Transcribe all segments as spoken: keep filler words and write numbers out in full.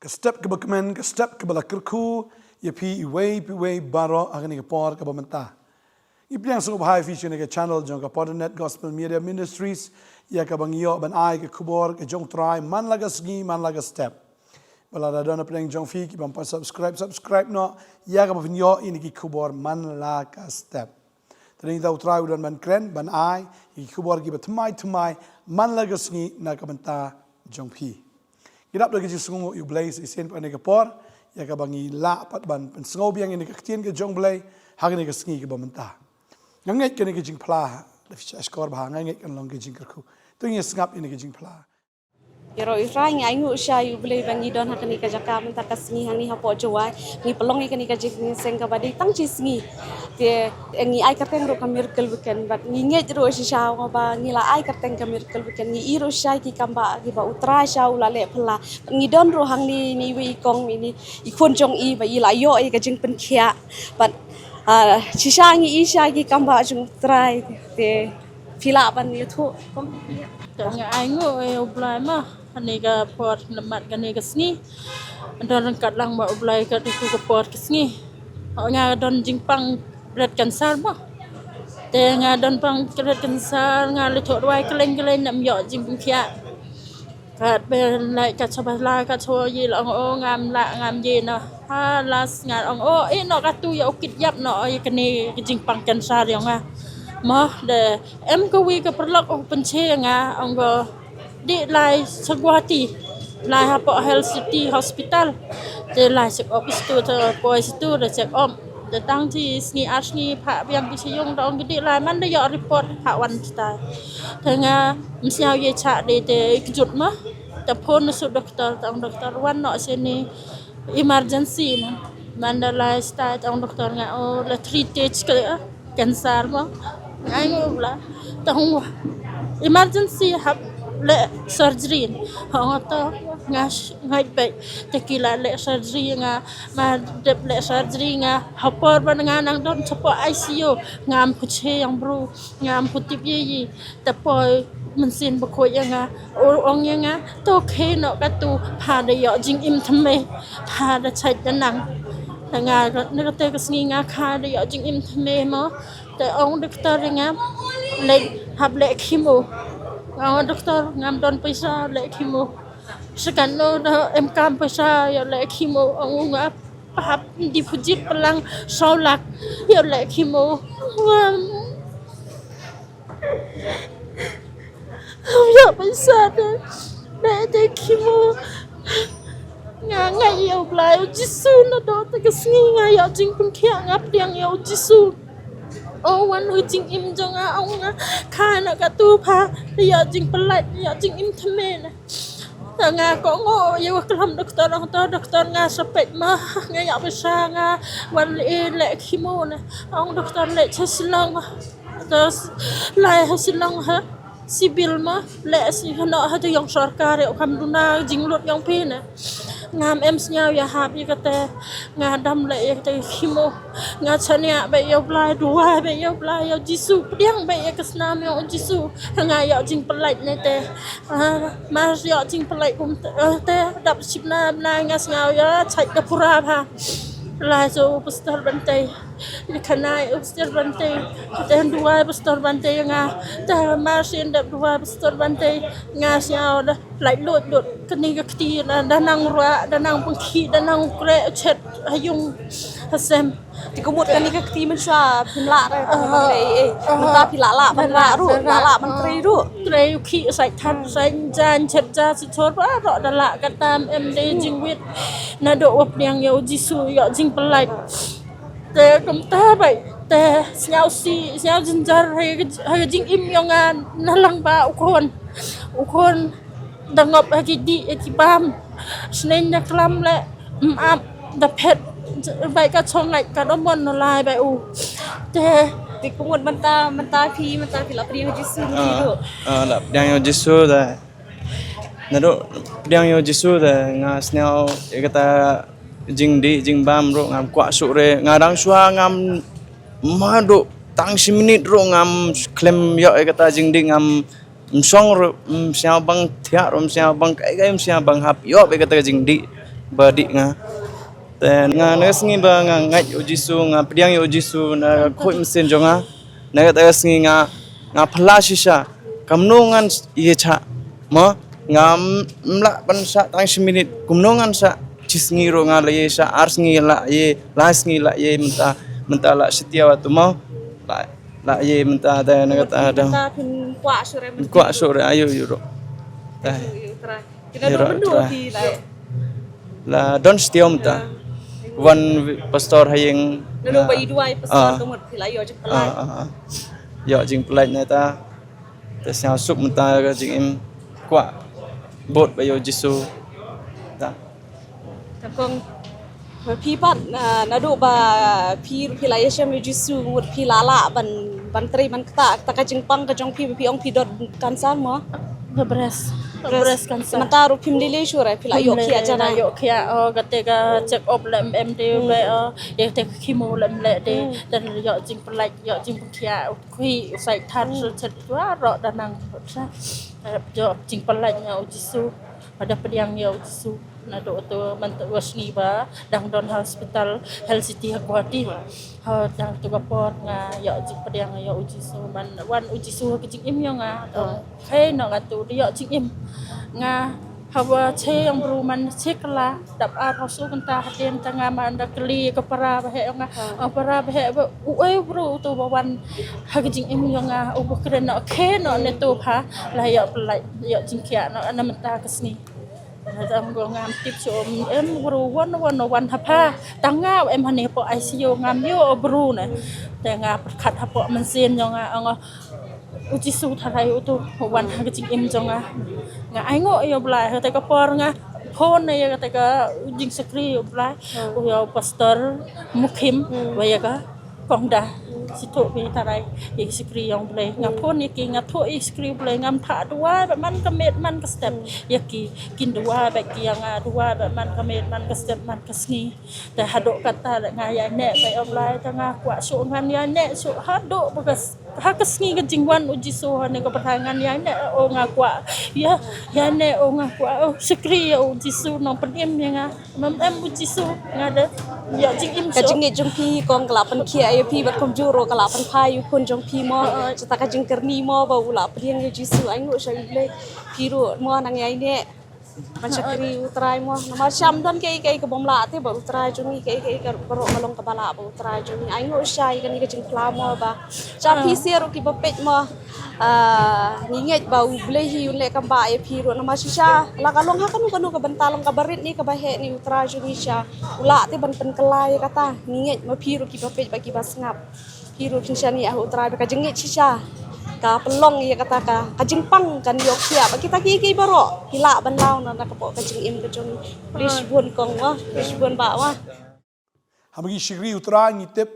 Ka step kaba kmen, ka step kaba la kyrkhu ïa phi iwei pa iwei baroh ha kane ka por kaba mynta. Ngi pdiang sngewbha ïa phi sha kane ka channel jong ka Podinet Gospel Media Ministries, ïa kaba ngi ïoh ban ai ka khubor ka jong U Trai man la ka sngi man la ka step. Ba lada don hapdeng jong phi kiba ym pat subscribe, subscribe noh, ïa kaba phin ïoh ïa kine ki khubor man la ka step. Te ngi thaw U Trai u don ban kren, ban ai ïa ki khubor kiba thymmai thymmai man la ka sngi na ka bynta jong phi. Ngi dap da ka jingsngewnguh ïa U Blei sa shisien pat ha kane ka por, ïa kaba ngi lah pat ban pynsngew biang ïa kane ka ktien ka jong U Blei ha kane ka sngi kaba mynta. Nga ngeit kane ka jingphla, da phi shah shkor bha, nga ngeit kan long ka jingkyrkhu. To ngin sngap ïa kane ka jingphla. Ïaroh U Trai, ngi ainguh sha U Blei ba ngi don ha kane ka jaka mynta ka sngi hangne hapoh Jowai. Ngi pynlong ïa kane ka jingïaseng kaba dei tang shi sngi. Te ngi ai kyrteng ruh ka Miracle Weekend, bad ngi ngeit ruh shisha ba ngi la ai kyrteng ka Miracle Weekend. Ngi ïohi ruh shisha ki kam ba kiba U Trai shisha u la leh phylla. Ngi don ruh hangne ne iwei i kong, ine i khun jong i ba i la ïoh ïa ka jingpynkhiah. Bad, ah, shisha ngi ïohi shisha ki kam ba jong U Trai. Te phi lah ban ïathuh kum? Te nga ainguh ïa U Blei mo ha kane ka por, namar kane ka sngi. Don ryngkat lang bad U Blei katto katne ka por ka sngi. Nga don jingpang bred cancer mo. Te nga don pang bred cancer, nga la thoh dawai kylleng kylleng, ngam ïoh jingpynkhiah. Katba leit kat shaba la kat shaba ïa la ong, oh, ngam lah, ngam ïa noh. Ha last nga ong, oh, ïeh noh katto, ïa u kit ïap noh ïa kane ka jingpang cancer jong nga. Mo, de em kawei ka paralok u pynshai ïa nga, ong ko, dei lai sha Guwahati, lai hapoh Health City Hospital. Te lai check up shato, te poi shato da check up. Te tang shi sngi ar sngi phah biang ki sha ïung, da ong ki dei lai, man da ïoh report phah wan shatai. Te ngam sngew ïa shah dei, te kjut mo. Te phone na sha doktor, te ong doktor wan noh shane emergency na. Man da lai shatai, te ong doktor nga, oh, la three stage ka cancer mo. Nga ainguh bha. Te ong emergency, hap leh surgery. Ong to nga sh-, nga beit. Te ki la leh surgery nga, ma dep leh surgery nga, ha por ba nga nang don shapoh I C U, ngam pyrshah ïa bru, ngam pyntip ïa i. Te poi mynsiem bakhuid ïa nga, u ong ïa nga, to khie noh katto, pha da ïoh jingim thymmai, pha da shait da nang. Te nga, na kata ka sngi nga kha da ïoh jingim thymmai mo. Te ong doktor ïa nga, leit hap leh chemo. Nga ong doktor, ngam don pisa leh chemo. Sa katno da em kam pisa ïa leh chemo, ong u nga, hap deposit pynlang saw lak ïa leh chemo. Ngam ïoh pisa te leh te chemo. Nga ngeit ïa U Blei, U Jisu, naduh kata ka sngi nga ïoh jingpynkhiah, nga pdiang ïa U Jisu. Oh, wan u jingim jong nga, ong nga, kha noh katto, pha da ïoh jingpyllait, ïoh jingim thymmai na. Te nga kohnguh ïa ka klam doktor, ong to doktor nga sa peit mo, nga ïoh pisa, nga wan leh, leh chemo na. Ong doktor leit sha Shillong. Te lai ha Shillong ha civil mo, leh sha hano ha te ïong sorkar, ïoh kam duna jinglut ïong phi na. Ngam em sngew ïa hap ïa kata, nga dam leh ïa kata chemo. Nga shaniah beit ïa U Blei, duwai beit ïa U Blei, ïa U Jisu, pdiang beit ïa ka snam ïong U Jisu. Nga ïoh jingpyllait na te. Ah, mar ïoh jingpyllait kumta, ah, te dap shibnai bnai nga sngew ïa shait da pura bha. Lai sha u pastor Bantei. Ïa kane u pastor Bantei. Te duwai pastor Bantei nga. Te mar shen dep duwai pastor Bantei, nga sngew da laitluid lut. Kane ka kti na da nang ruh, da nang pynkhih, da nang kreh chet ha ïung ha sem. Te ka mut kane ka kti mynshuwa phim lah re, phim lah re, eh. Mynta phi lah lah ban rah ruh, lah lah ban trei ruh. Trei u khih, sait than, sait jan, chet ja, sait sor, baroh da lah, kata em dei jingwit. Naduh wa pdiang ïa U Jisu, ïoh jingpyllait. Te kumta beit, te sngew sih, sngew jynjar ha ka, ha ka jingim ïong nga, na lang ba u khun. U khun da ngop ha ki dih, ha ki bam. Sneng da klam leh, ym ap, da phet beit ka chong ngai, ka da mon noh lai beit u. Te. Te ka mut mynta, mynta phi, mynta phi la pdiang ïa U Jisu ruh phi ruh. Ah, la pdiang ïa U Jisu da. Naduh pdiang ïa U Jisu da nga sngew ïa kata jingdih jingbam ruh ngam kwah shuh re. Nga dang shuwa ngam, ma duh tang shi minit ruh ngam khlem ïoh ïa kata jingdih, ngam, ym shong ruh, ym sngew bang thiah ruh, ym sngew bang kai kai, ym sngew bang hap ïoh ïa kata jingdih. Ba dih nga. Te nga na ka sngi ba nga ngeit ïa u Jisu, nga pdiang ïa u Jisu na ka khuid mynsiem jong nga. Na kata ka sngi nga, nga phylla shisha. Kumno ngan ïa shah. Mo, ngam lah ban shah tang shi minit. Kumno ngan shah? Shi sngi ruh nga la ïa shah, ar sngi la ïa, lai sngi la ïa mynta, mynta la shi taïew tu mo. La, la ïa mynta te na kata da. Mynta phin kwah shuh re, kwah shuh re, aïu ïu ruh. Te. Ïu, ïu, trai. Kina ïa ruh, dua mynta trai. Phi la. La don shi taïew mynta. Wan pastor ha ïing. Nanu ba i duwai pastor, ah, ka mut phi la ïoh jingpyllait. Ah, ah, ah. Ïoh jingpyllait na ta. Te sngewsuk mynta ka jingim kwah bud ba ïa u Jisu. Ta. Te kong, phi pat, ah, naduh ba phi, phi la ïa shem ïa u Jisu, mut phi la lah ban, ban trei ban ktah, kata ka jingpang ka jong phi, phi ong phi don cancer mo? Ka breast. Ka breast cancer. Mynta ruh phim lei lei shuh re, phi la ïoh khiah janai. Ïoh khiah, oh, kata ka check up lem em de, oh, ïa kata ka chemo lem leh de, te ïoh jingpyllait, ïoh jingpynkhiah, u khuid, u sait thar, sait thar, wa roh da nang. Ïoh jingpyllait ïa u Jisu, ba da pdiang ïa u Jisu. Naduh tu mynta u sngi ba dang don ha hospital Health City ha Guwahati. Ha dang tu ka por nga ïoh jingpdiang ïa u Jisu, man wan u Jisu ha ka jingim ïa nga. Khei noh nga tu da ïoh jingim. Nga haba che ïa u bru man che kylla dap ar ha su kynta hadien ta nga man da kylli ka para ba heh ïa nga. Para ba heh ba uei u bru tu ba wan ha ka jingim ïa nga, u ba kren noh khei noh ne tu ha la ïoh pynlait ïoh jingkhiah noh na mynta ka sngi. Nga dang go ngam tip shuh em, em bru wan wan wan ha pha. Tang nga em hane hapoh I C U ngam ïoh bru ne. Te nga pyrkhat hapoh mynsiem jong nga, nga ong u Jisu tharai utu wan ha ka jingim jong nga. Nga ainguh ïa u Blai, kata ka por nga phone ïa kata ka jingshakri ïa u Blai, u ïa u pastor Mukhim, wa ïa ka Kong Da, shi thuh phi tharai ïa ki shakri ïa u Blei. Nga phone ïa ki, nga thuh ïa ki shakri u Blei, ngam phah duwai bad man ka miet man ka step ïa ki, kin duwai bad ki ïa nga, duwai bad man ka miet man ka step man ka sngi. Te haduh katta nga ïaineh bad ïa u Blei, te nga kwah shuh ngan ïaineh shuh haduh ba ka s-, ha ka sngi ka jingwan u Jisu ha ne ka bynta ngan ïaineh, oh nga kwah ïa, ïaineh, oh nga kwah, oh shakri ïa u Jisu nongpynim ïa nga. Mem em u Jisu nga da ïa jingim. Ka jingngeit jong phi kong ka la pynkhiah ïa phi bad kumjuh ruh ka la pynphai ïa u khun jong phi mo. Kata ka jingkyrni mo ba u la pdiang ïa u Jisu, ainguh sha u Blei. Phi ruh mo nang ïaineh ban shakri u Trai mo. Namar sham don kaei kaei ka bym lah te ba u Trai jong ngi, kaei kaei ka baroh ka long kaba lah ba u Trai jong ngi. Ainguh sha ïa kane ka jingphla mo ba sha phi sha ruh kiba peit mo. Ah, ngi ngeit ba u Blei hi un leh kam ba ïa phi ruh namar shisha la ka long ha kano kano ka bynta, long kaba rit ne kaba heh ne u Trai jong ngi sha u lah te ban pynkylla ïa kata. Ngi ngeit ma phi ruh kiba peit bad kiba sngap, phi ruh kin shaniah ha u Trai ba ka jingngeit shisha ka pynlong ïa kata ka, ka jingpang kan ïoh khiah ba kita kiei kiei baroh ki lah ban law na, na ka pok ka jingim ka jong ngi. Pli shibun kong wa, pli shibun bah wa. Haba ngi shakri u Trai ngi tip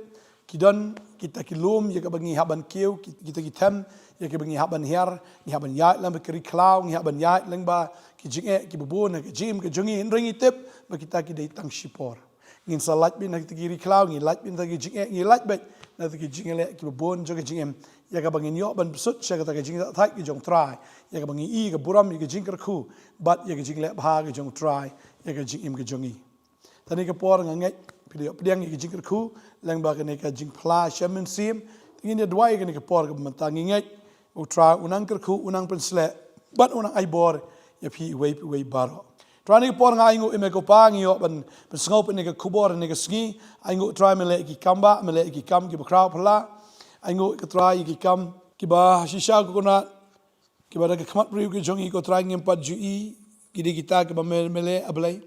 ki don kita ki lum ïa kaba ngi hap ban kiew, ki-, kita ki them ïa kaba ngi hap ban hiar, ngi hap ban ïaid lyngba ki ri khlaw, ngi hap ban ïaid lyngba ki jingeh kiba bun ha ka jingim ka jong ngi, hynrei ngi tip ba kita ki dei tang shipor. Ngin sa lait beit na kita ki ri khlaw, ngi lait beit na kita ki jingeh, ngi lait beit na kita ki jingleh kiba bun jong ka jingim, ïa kaba ngin ïoh ban pynshut sha kata ka jingthait ka jong u Trai, ïa kaba ngi i ka burom ïa ka jingkyrkhu bad ïa ka jingleh bha ka jong u Trai ïa ka jingim ka jong ngi. Tang kane ka por nga ngeit phi la ïoh pdiang ïa ka jingkyrkhu lyngba kane ka jingphla sha mynsiem. Te ngin ïa duwai ïa kane ka por kaba mynta, ngi ngeit u Trai u nang kyrkhu, u nang pynsleh bad u nang ai bor ïa phi iwei pa iwei baroh. Trai, kane ka por nga ainguh ïa me ko Pa, ngi ïoh ban pynsngew pat ïa kane ka khubor ïa kane ka sngi. Ainguh Trai me leh ïa ki kam ba, me leh ïa ki kam kiba khraw phylla. Ainguh ko Trai ïa ki kam kiba shisha ko Kynrad kiba da ka khmat briew ka jong ngi ko Trai ngim pat ju i, ki dei kita kiba me, me leh, A Blei.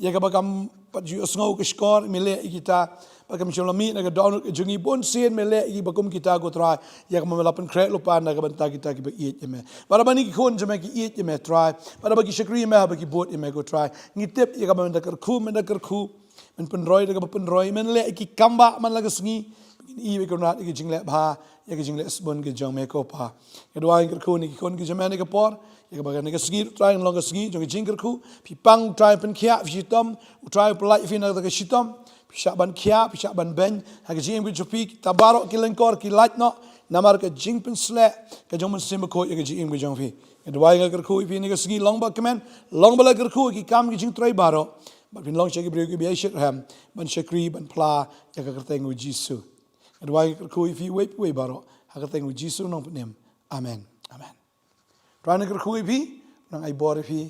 Ïa kaba kam pat ju ïohsngew ka shkor me leh ïa kita, ba kam shym la mih na ka dohnud ka jong ngi, bun sien me leh ïa kiba kum kita ko Trai, ïa kaba me la pynkhreh lypa na ka bynta kita kiba ïeit ïa me. Bad haba kine ki khun jong me ki ïeit ïa me Trai, bad haba ki shakri ïa me, haba ki bud ïa me ko Trai, ngi tip ïa kaba me da kyrkhu, me da kyrkhu. Men pynroi da kaba pynroi, men leh ïa ki kam ba man la ka sngi. Ngin i ba ko Kynrad ïa ka jingleh bha, ïa ka jingleh sbun ka jong me ko Pa. Nga duwai nga kyrkhu ïa kine ki khun ki jong me ha kane ka por, ïa kaba kane ka sngi Trai kan long ka sngi jong ka jingkyrkhu. Phi pang Trai pynkhiah, phi shitom, u Trai u pynlait ïa phi na kata ka shitom. Phi shah ban khiah, phi shah ban beiñ ha ka jingim ka jong phi, kita baroh ki lyngkor ki lait noh namar ka jingpynsleh ka jong u Mynsiem Bakhuid ïa ka jingim ka jong phi. Nga duwai nga kyrkhu ïa phi ha kane ka sngi, long ba kmen, long ba la kyrkhu ïa ki kam ki jingtrei baroh. Bad phin long sha ki briew kiba ïai shitrhem ban shakri ban phla ïa ka kyrteng u Jisu. Nga duwai kyrkhu ïa phi uwei pa uwei baroh ha ka kyrteng u Jisu u nongpynim. Amen. Amen. Trai nang kyrkhu ïa phi, nang ai bor ïa phi.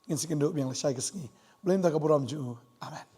Ngin sa ïakynduh biang lashai ka sngi. Blei un da ka burom jong u. Amen.